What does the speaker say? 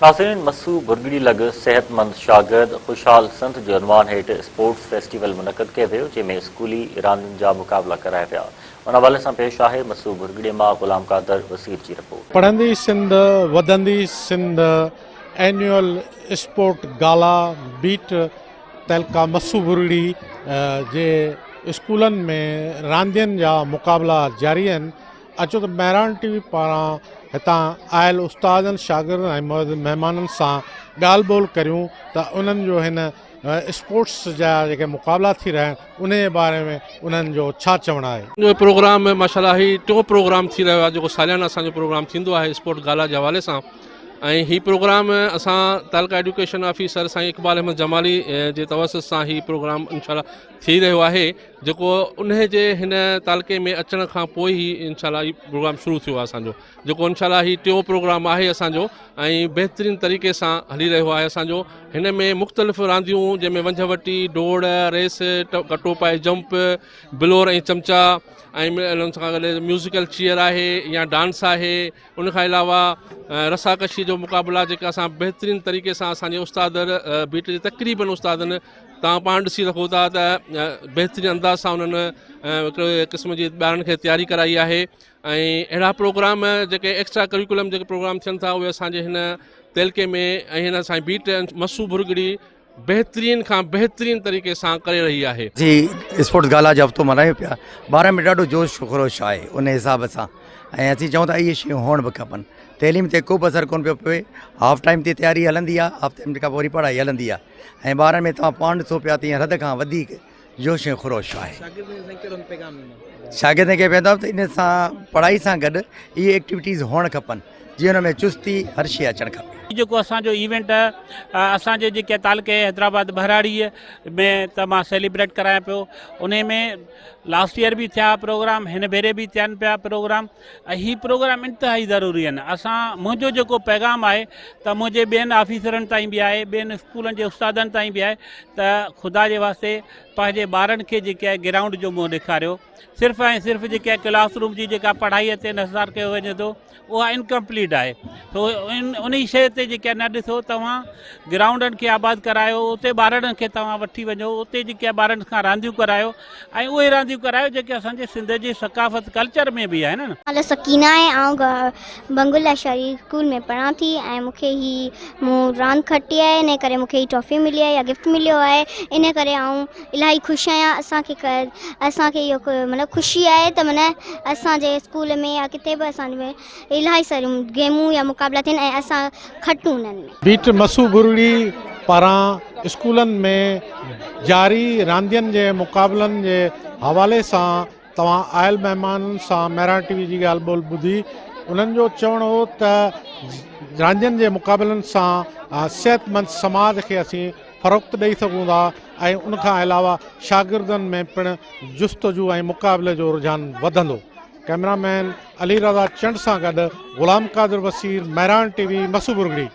ناظرين مسو ڀرڳڙي لڳ صحتمند شاگرد خوشحال سنڌ جي عنوان هيٺ اسپورٽس فيسٽيول منعقد ڪيو ويو جنهن ۾ اسڪولي راندين جا مقابلا ڪرايا ويا ان حوالي سان پيش آهي مسو ڀرڳڙي مان غلام قادر وسير جي رپورٽ. پڙهندي سنڌ وڌندي سنڌ اينيوئل اسپورٽ گالا بيٽ تعلقه مسو ڀرڳڙي جي اسڪولن ۾ راندين جا مقابلا جاري آهن اچو ته مهراڻ ٽي وي پاران هتان آيل استادن، شاگردن ۽ معزز مهمانن سان ڳالهه ٻولهه ڪريون ته انهن جو هن اسپورٽس جا جيڪي مقابلا ٿي رهيا آهن انهي جي باري ۾ انهن جو ڇا چوڻ آهي. جو پروگرام ماشاء الله هي ٽيون پروگرام ٿي رهيو آهي جيڪو ساليانه اسان جو پروگرام ٿيندو آهي اسپورٽ گالا جي حوالي سان ۽ هي پروگرام اسان تعلقه ايڊيوڪيشن آفيسر سائين اقبال احمد جمالي جي توسط سان هي پروگرام انشاء الله ٿي رهيو آهي جيڪو انهي جي هن تعلقي ۾ اچڻ کان پوء ئي انشاء الله هي پروگرام شروع ٿيو آهي اسان جو جيڪو انشاء الله هي ٽيون پروگرام آهي اسان جو ۽ بهترين طريقي سان هلي رهيو آهي اسان جو هن ۾ مختلف رانديون جنهن ۾ ونجهه وٽي ڊوڙ ريس ڪٽو پائي جمپ بلور ۽ چمچا ۽ ان سان گڏ ميوزيڪل چيئر آهي يا ڊانس آهي ان کان علاوه رسا ڪشي جو مقابلا جيڪا اسان بهترين طريقي سان اسان جي استاد بيٽ جي تقريبن استادن توهان پاڻ ڏسي سگهو ٿا ته بهترين انداز سان انهن هڪڙي قسم جي ٻارن کي تياري ڪرائي آهي ۽ اهڙا پروگرام جيڪي ايڪسٽرا ڪريڪولم جيڪي پروگرام ٿين ٿا اهي اسانجي هن تعلقي ۾ ۽ هن اسان بيٽ مسو ڀرڳڙي بهترين کان بهترين طريقي سان ڪري رهي آهي. جي اسپورٽس گالا جو هفتو ملهايون پيا ٻارن ۾ ڏاڍو جوش خروش آهي ان حساب سان ۽ اسين چئون ٿا اهي شيون هئڻ به کپن تعليم تي ڪو به اثر ڪونه پيو پوي هاف ٽائيم تي تياري هلندي آهي هاف ٽائيم کان پوء وري پڙهائي هلندي آهي ۽ ٻارن ۾ توهان پاڻ ڏسو پيا ته حد کان وڌيڪ جوش ۽ خروش آهي. شاگردن کي پيغام ته ان سان پڙهائي سان گڏ اهي ايڪٽيوٽيز هئڻ کپن جيئن ان ۾ چستي هر شيء اچڻ کپي. هي جيڪو اسان جو ايونٽ اسان جي جيڪي تعلقي حيدرآباد ٻهراڙيء ۾ ته مان سيليبريٽ ڪرايان پيو انهي ۾ لاسٽ ايئر به ٿيا پروگرام هن ڀيري به ٿين پيا پروگرام ۽ هي پروگرام انتهائي ضروري آهن اسان منهنجو جيڪو پيغام آهي ته منهنجي ٻين آفيسرن تائين به آهي ٻين اسڪولن جي استادن تائين به آهي ته خدا جي واسطي پنهنجي ٻارن کي جيڪي آهي گرائونڊ جو منهن ڏيکاريو صرف ۽ صرف جيڪي آهي ڪلاس روم جي جيڪا پڙهائي تي انحصار ڪيو وڃي ٿو اها انڪمپليٽ آهي سو ان انهي شيء تي جيڪي نه ڏسو توهان گرائونڊن کي آباد ڪرايو اتي ٻارڙن کي توهان وٺي وڃو اتي جيڪي ٻارن کان رانديون ڪرايو ۽ اهي رانديون ڪرايو جيڪي اسان جي سنڌ جي ثقافت ڪلچر ۾ به آهن نه. نالو سڪينه آهي آئون بنگل لاشاري اسڪول ۾ پڙهان ٿي ۽ مون کي هي مون راند کٽي آهي ان ڪري مون کي هي ٽرافي ملي آهي يا گفٽ مليو آهي ان ڪري آئون الاهي خوش آهيان اسان کي اسان کي اهو مطلب خوشي آهي ته معنيٰ اسان جي اسڪول ۾ يا ڪٿي به اسان ۾ الاهي ساريون گيمون يا مقابلا ٿين ۽ اسان کٽون انهن ۾. بيٽ مسو ٻرڙي پاران اسڪولن ۾ جاري راندين جي مقابلن جي حوالي سان توهان آيل مهمانن سان مهراڻ ٽي وي جي ڳالهه ٻولهه ٻڌي انهن جو چوڻ هو ته راندين جي مقابلن سان صحتمند سماج کي اسين فروخت ڏئي سگهون ٿا ۽ ان کان علاوه شاگردن ۾ پڻ جستجو ۽ مقابلي جو رجحان وڌندو. ڪئميرا مين علي رضا چنڊ سان گڏ غلام قادر وسير، مهراڻ ٽي وي، مسو ٻرڳڙي.